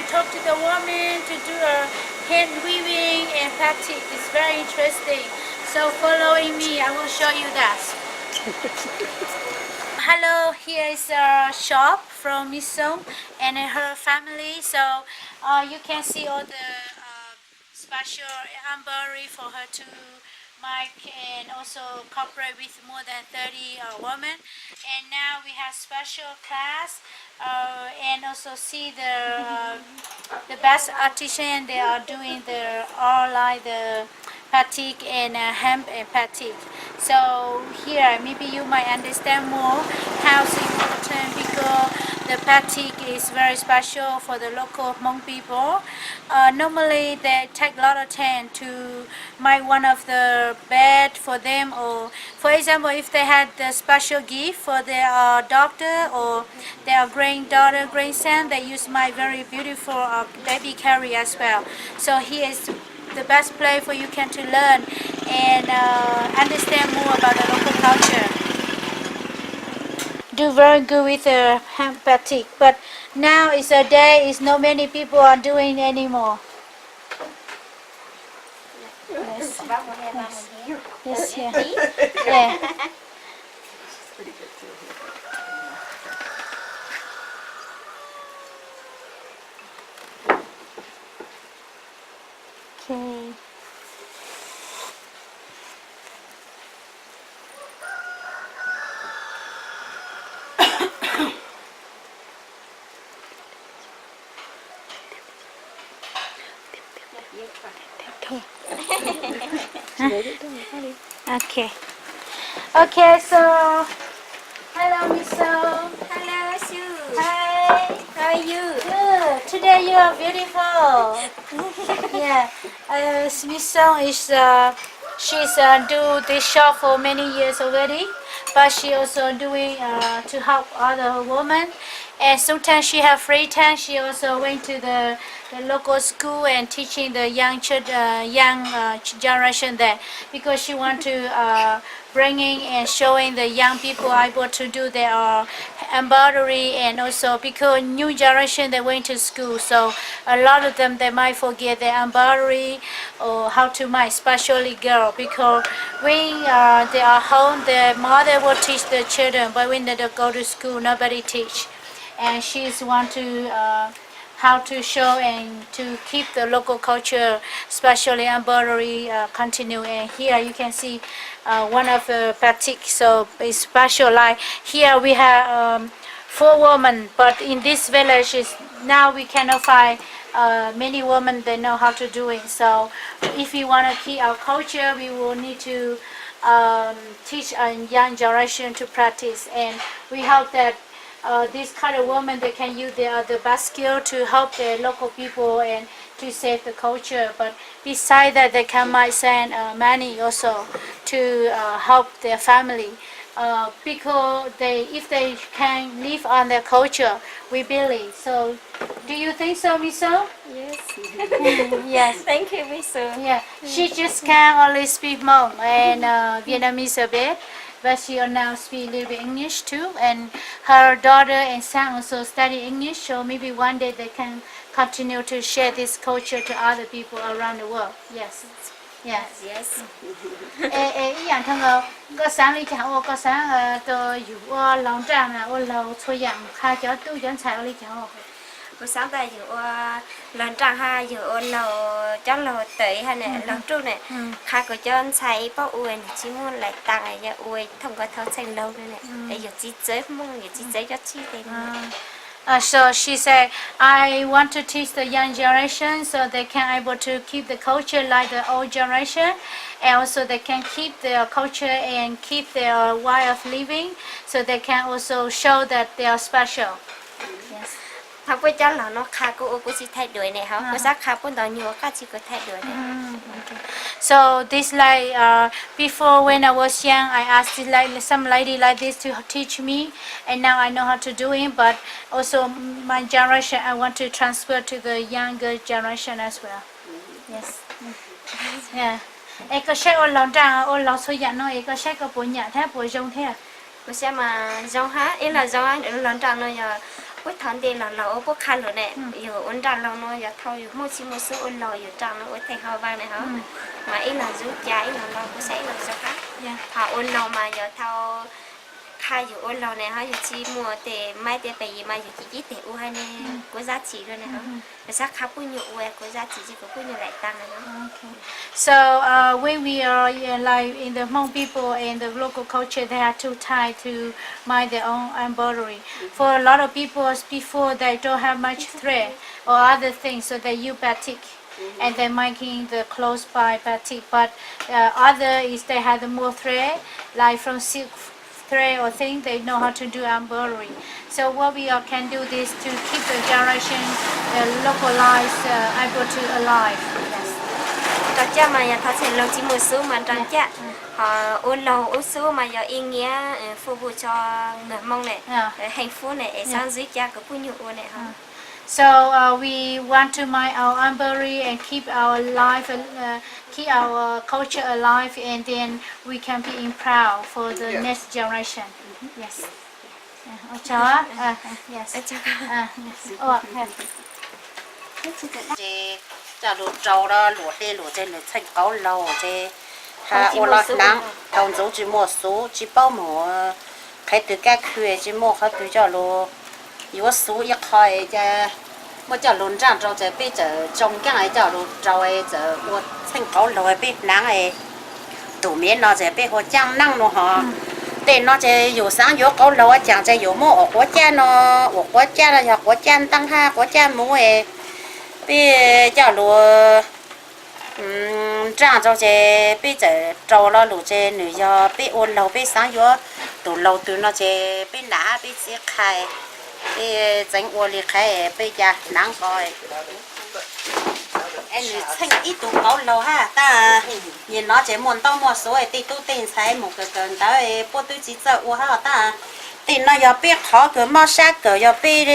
Talk to the woman to do a hand weaving and batik. It's very interesting. So following me, I will show you that. Hello, here is a shop from Miss Song and her family. So uh, you can see all the uh, special embroidery for her to make and also cooperate with more than thirty uh, women. And now we have special class uh, and also see the uh, the best artisan. They are doing the all like the batik and uh, hemp and batik. So here maybe you might understand more how it's important because the batik is very special for the local Hmong people. Uh, normally they take a lot of time to make one of the bed for them, or for example, if they had the special gift for their uh, daughter or their granddaughter, grandson, they use my very beautiful uh, baby carrier as well. So here is the best place for you can to learn and uh, understand more about the local culture. Do very good with the hand batik, but now is a day is not many people are doing anymore. Yes. Yes, yeah. Yeah. Okay. Okay. Okay, so hello, Miss Song. Hello, Sue. Hi. How are you? Good. Today you are beautiful. Yeah. Uh, Miss Song is uh, she's uh, do this shop for many years already, but she also doing uh, to help other women. And sometimes she have free time. She also went to the, the local school and teaching the young children, uh, young uh, generation there because she want to uh, bringing and showing the young people able to do their uh, embroidery and also because new generation they went to school, so a lot of them they might forget their embroidery or how to make, especially girl, because when uh, they are home, their mother will teach the children, but when they go to school, nobody teach. And she's want to uh, how to show and to keep the local culture, especially embroidery, uh, continue. And here you can see uh, one of the batik, so it's special. Like here we have um, four women, but in this village is now we cannot find uh, many women they know how to do it. So if we want to keep our culture, we will need to um, teach our young generation to practice. And we hope that uh, this kind of women they can use their the best skill to help the local people and to save the culture. But besides that, they can might send uh, money also to uh, help their family. Uh, because they, if they can live on their culture, we believe. So, do you think so, Miss Song? Yes. Yes. Thank you, Miss Song. Yeah. She just can only speak Hmong and uh, Vietnamese a bit, but she now speak a little bit English too. And her daughter and son also study English, so maybe one day they can continue to share this culture to other people around the world. Yes. Yeah. Yes. Es ib yaam nthoo, koj xaav le caag ua, koj xaav tus yug ua laug nraag, ua laug txhua yaam, qha cov tub cov ntxhais ua le caag? Kuv xaav tas yug ua laug nraag hab yug ua laug, cov laug tawm hab ne, laug ruj ne, qha kuv cov ntxhais paub ua, nwg tsi muaj laim taag, yog ua thooj nkaus thaus txheej laug ne, yog txiv txawv Hmoob, yog txiv txawv cov tsi le. Uh, so she said, I want to teach the young generation so they can able to keep the culture like the old generation, and also they can keep their culture and keep their way of living, so they can also show that they are special. Yes. Thaum puab cov laug no qha kuv ua kuv tsi thaij duam ne, hab kuv xaav qha puab ntau nyuag ua qab tsi kuv thaij duam ne. So this like uh, before when I was young, I asked this, like, some lady like this to teach me, and now I know how to do it. But also my generation, I want to transfer to the younger generation as well. Yes. Yeah. Es koj saib ua laug nraag, ua laug txhua yaam no es koj saib koj puas nyam thiab puas zoo thiab? Kuv saib mas zoo hab, ib los zoo, laug nraag no yog Ub, thaum ntej los laug ua puab qha lug ne, yug ua nraag laug nuav yog thaum yug Hmoob tsi muaj xub ua laug yug nraag nuav ua theej hov vaaj ne hov. Mas ib laug zub ca ib laug laug kuv saib ib laug zov qab. Ho ua laug mas yog thaum qha yug ua laug ne hov, yug tsi muaj tej maib tej pes yig mas yug cim cib teg ua hab ne, kuv zab tsi lug ne hov. Yog sab qha puab nyuas ua kuv zab tsi ces kuv puab nyuas laim taag ne hov. So uh, when we are uh, like in the Hmong people and the local culture, they have too tight to mind their own embroidery. For a lot of people before, they don't have much thread or other things, so they use batik and they're making the clothes by batik. But uh, other is they have the more thread, like from silk thread or thing, they know how to do embroidery. So what we all can do this to keep the generation, the local lives uh, able to alive. Yes. Nrau caj mas yog thov txhais laug tsi muaj xub mas nrau caj. Ho ua laug ua xub mas yog ib niam fub hu tso nwg Hmoob ne, heej fub ne es xaav zub ca kuv puab nyuas ua ne hov. So uh, we want to mind our embroidery and keep our life, uh, keep our culture alive, and then we can be in proud for the next generation. Yes. Ua tsaug. Yes. Ua tsaug. Ces coj lug rau lub luam hli lug ces nwg txheej qauv laug ces ua los hnaav thaus ntxuv tsi muaj xub tsi paub moog qhov twg kab khw tsi muaj qhov twg coj lug yuav xub ib qho ces muab coj lug nraaj rau ces peb txawm tsoo nkaaj coj lug rau txawm ua txheej qauv laug peb hnaav. Tug miv no ces peb hu caaj naab no hov. Tej no ces yus xaav yuav qauv laug ua caag ces yus muab uas quav caj no, uas quav caj no yog quav caj ntaab hab quav caj muv peb coj lug nraaj rau ces peb txawm rau lo lus ces nws yog peb ua laug peb xaav yuav tug laug twg no ces peb nam hab peb txiv qha, peb txeev ua li qhov peb ca hnaav ko. Es nws txheej ib tug qauv laug hab tab nim no ces muaj ntaub muaj xub tej tub tej ntxhais mus kawm kawm ntawv puab twb tsi txawj ua hab tab. Tej no yog peb qhov kws mob sab kawm yog peb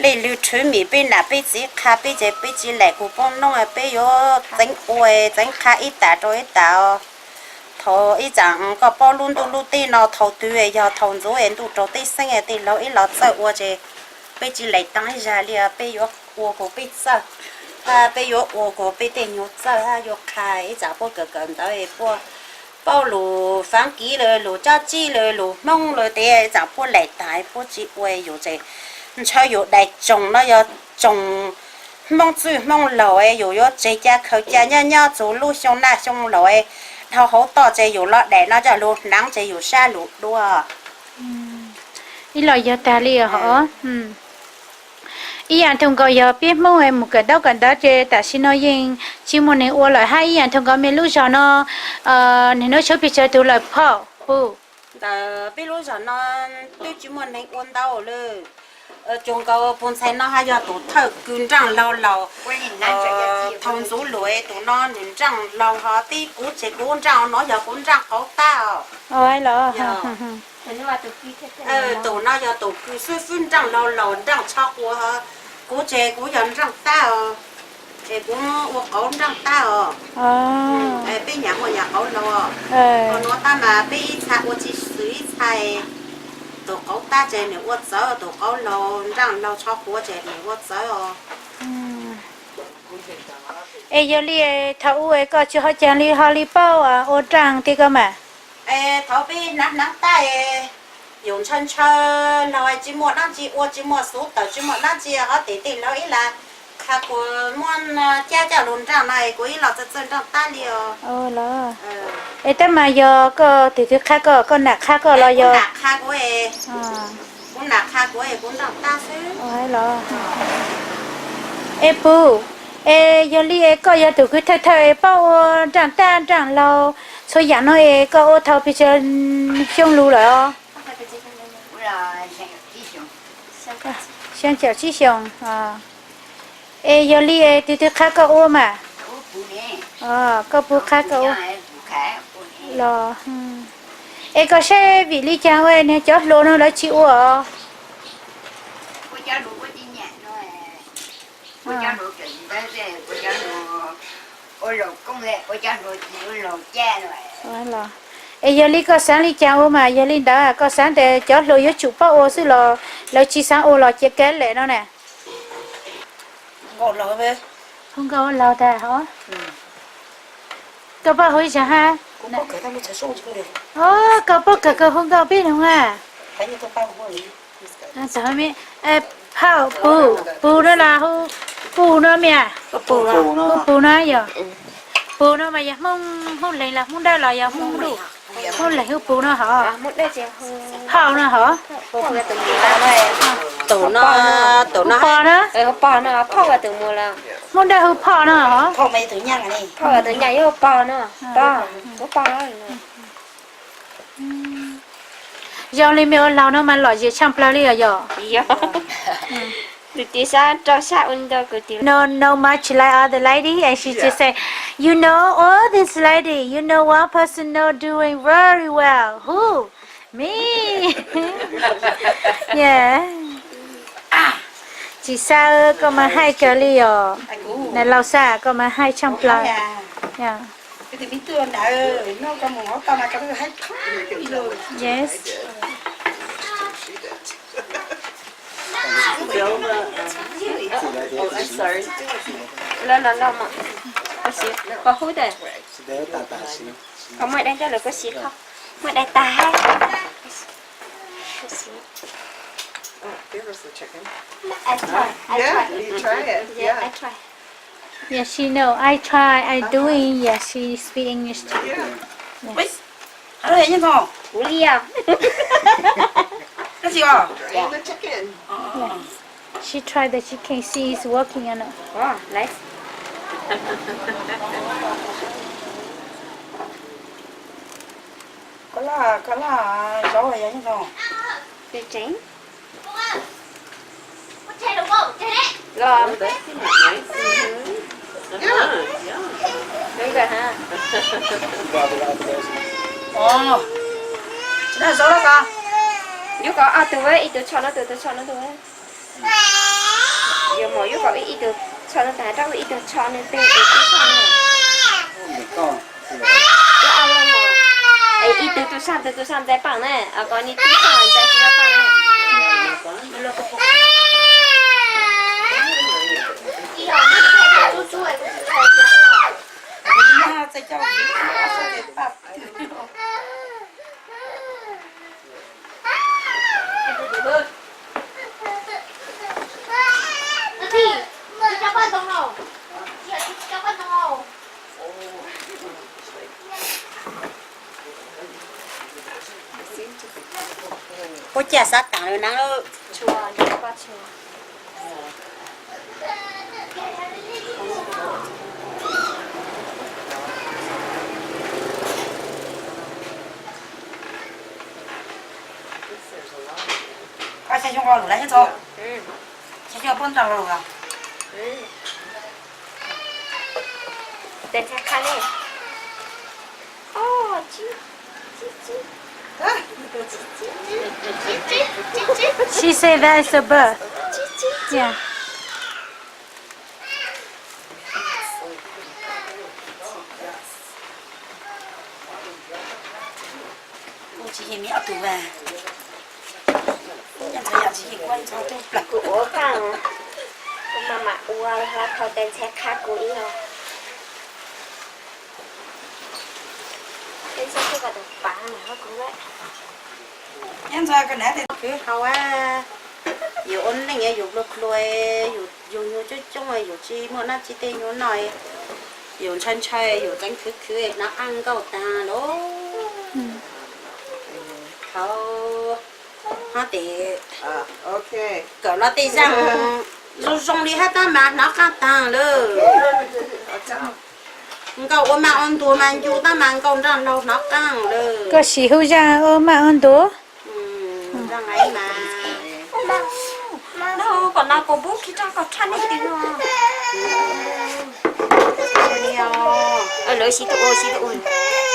li lwm rhwv mim peb nam peb txiv qha peb ces peb tsi laim kws poob noob peb yuav txeev ua txeev qha ib tag rau ib tag. Thaus ib txhia koj paub lub ntuj lub teb no thaus twg yog thaus ntxuv ntuj raug teb xeeb tej laug ib los txawj ua ces peb tsi laim taag ib zag li peb yuav ua kuas peb txawj, peb yuav ua kuas peb tej nyuas txawj hab yuav qha ib txhia puab kawm kawm ntawv puab paub lus Faav Kiv lawm lus Cob Tsib lawm lus Hmoob lawm tes ib txhia puab laim taag puab tsi ua yus ces ntshaw yus daim tsoom no yog tsoom Hmoob txwj Hmoob laug yus yuav tseg ca khaws ca nyob nyob txug lub xyoo naj xyoo laus dhau hauv toj ces yus los daim no coj lug hnaav ces yus sab lug dua. Ib los yog tag li hov. Ib yaam thooj nkaus yog peb Hmoob mus kawm ntaub kawm ntawv ces tam sim no yeej tsis muaj neeg ua lawm hab ib yaam thooj nkaus mej lub zog no, neeg nuav tshuav pes tsawg tug lawm phauj Pug? Ntawm peb lub zog no twb tsis muaj neeg ua ntau lawm. Tsuas nkaus puag ntxhais no hab yog tus thawj kws nraaj laug laus. Thaus ntxuv lug tus no nws nraaj laug hov tib kuv ces kuv nraaj no yog kuv nraaj qauv tab os. Tus no yog tus kws xwb xwb nraaj laug laus nraaj tsho quas. Kuv ces kuv yog nraaj tab os, ces kuv ua qauv nraaj tab os. Peb nyam muaj nyam qauv laug. Ua nuav tab mas peb ib txha ua tsis xwm ib txha. Tus qauv tab ces nws ua txawv, tus qauv laug nraaj laug tsho quas ces nws ua txawv os. Es yog li thaum ub koj tsis ho caag li ho li paub ua nraaj tiag koj mas? Es thaum peb hnav hnav tab, yus ntshaw ntshaw laug tsis muaj dlaab tsi ua tsis muaj xuv tawm tsis muaj dlaab tsi ho tes tej laug ib las qha kuas muab cab coj lug nraaj no kuv ib los txawj txawj nraaj tab li os. Es tab mas yog koj tus twg qha koj, koj nam qha koj los yog? Kuv nam qha kuv, kuv nam qha kuv es kuv nraaj tab xwb. Es Pug, es yog li es koj yog tus kws thawj thawj es paub ua nraaj tab nraaj laug txhua yaam no es koj ua thaus pes tsawg xyoo lug lawm os? Xyoo caum tsib xyoos. Es yog li es tus twg qha koj ua mas? Koj puj qha koj ua los? Es koj saib vim li caag ua nws cov hluas no lawv tsis ua os? Es yog li koj xaav li caag ua mas, yog li ntawd koj xaav tes cov hluas yuav tsum paub ua xwb los Lawv tsis xav ua los cia kav liam no na. Hu nkauj ua laug tag hov. Koj pom hu ib zag hab. Koj pom kawg kawg hu nkauj peb lug a. Phauj, pug, pug no los hu pug no mas. Hu pug no yog. Pug no mas yog Hmoob, Hmoob Leeg los Hmoob Dawb los yog Hmoob Luj. Hmoob Leeg hu pug no hov. Phauj no hov. Tus no, tus no, pog no. Hmoob Dawb hu phauj no hov. Zoo li mej ua laug no mas lom zem tshaj plawg li os yog. Tus tij sab rau sab ua li ntawd kuv tis. No, no much like other lady and she just say, you know, all this lady, you know one person know doing very well. Who? Me. Yeah. Tsis Xab, koj mas haij kawg li os. Niam laus Xab, koj mas haij tshaj plawg. Yes. Koj hu, koj muaj dab coj lawv koj siv kho. Muaj dab tag. I try. I try. Yeah, she know. I try. I doing. Yeah, she speak English too. Kuv li os. She try the chicken, see it's working or not. Koj laj, koj laj zaub yog yeej zoo. Tsis na zaub laj ko. Yub kom ob tug, ib tug tsho no, tus, tus tsho no tus. Yuav mos yub kom ib tug tsho no tas rau ib tug tsho no tes tus tib tsho no. Ib tug tus sab tus, tus sab ntxais paaj na, kom nws tib tsho ntxais tsis tau paaj na. Puab caj xav taam lawm na. Xyoo ko lus lawm, xyoo ko puab nrog lus los. Tes ntxhais qha ne. She say that is a bird. Yeah. Kuv tsis yog me ob tug vas. Kuv ua paj, kuv mam mam ua hla khau tes ntxhais qha kuv ib los. Tes ntxhais kuv kom tus pav na kuv. Nyob ntxhais koj nab tes khwv hau a, yus ua neej yus plua plua, yus nyuag coob coob yus tsis muaj dab tsi tej nyuag noj, yus ntshai ntshai yus tseev khwv khwv hnov qab nkauj tag lauj. Thaum hab tes kawm los tej zaaj zoo zoo li hab tab mas hnov qab tag lawm. Nkauj ua maj ua ntuag mas ncu tab mas nkauj nraj laug hnov qab lawm. Koj sim hu zaaj ua maj ua ntuag. Kom no kuv npub khi rau kom tshaj nej twg no. Lawv siv tus ua, siv tus ua.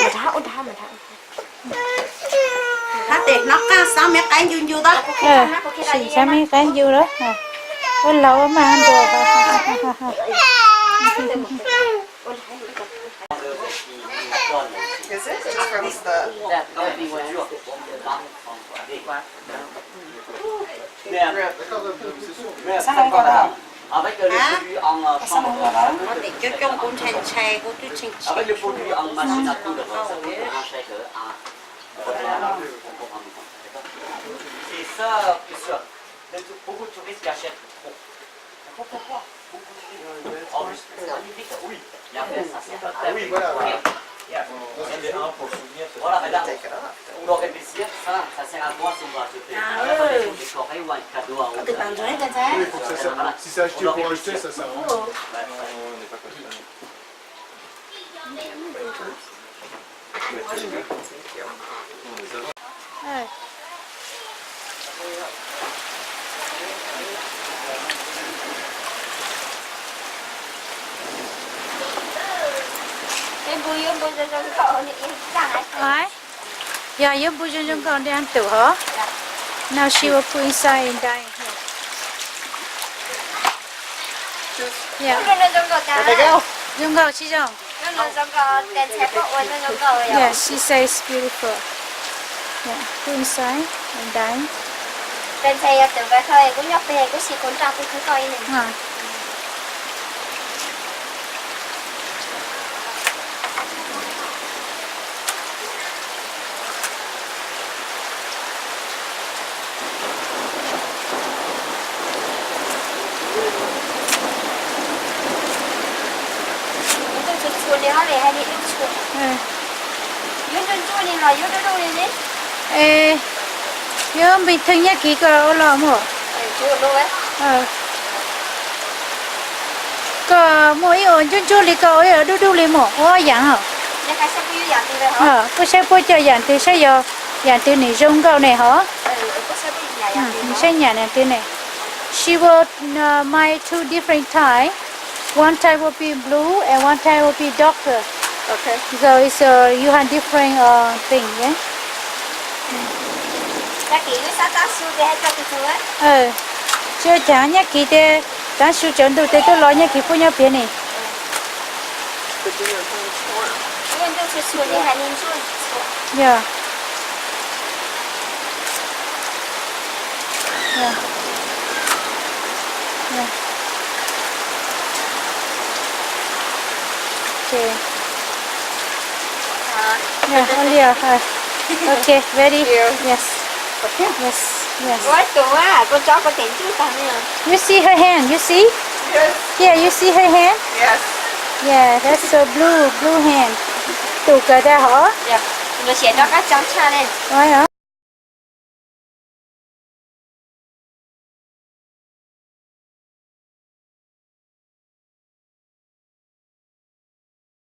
Mas rov ua, rov ua, mas rov ua. Hab tes hnov qab xaav me qaib ncu ncu tod. Sim xaav me qaib ncu lawm. Ua laug ua maj ntuag. Xab hoo nkaus los? Xab hoo nkaus los? Coob coob kuv ntshai ntshai kuv twb tsis ntshai. Yog yuav npua zoo zoo nkauj ntev tus hov. Now she will put inside and dye. Zoo nkauj tsis zoo? Yeah, she says beautiful. Yeah, put inside and dye. Yuav npij theej nyiaj kiv koj ua los muaj. Koj muaj ib ua ntsuab ntsuab li, koj ua ib ua dub dub li muaj, ua yaam os. Kuj saib puab coj yaam twg, saib yog yaam twg nws zoo nkauj ne hov. Nws saib nyaam yaam twg ne. She will, uh, make two different tie. One tie will be blue and one tie will be darker. So it's, uh, you have different, uh, thing, yeah? Tsis ua cas, nyiaj kiv tes taav su cov ntug tes tuaj los nyiaj kiv puab nyob piav ne. Yog. Okay, ready? Yes. Yes, yes. You see her hand, you see? Yeah, you see her hand? Yeah, that's a blue, blue hand. Tus kawg tag hov.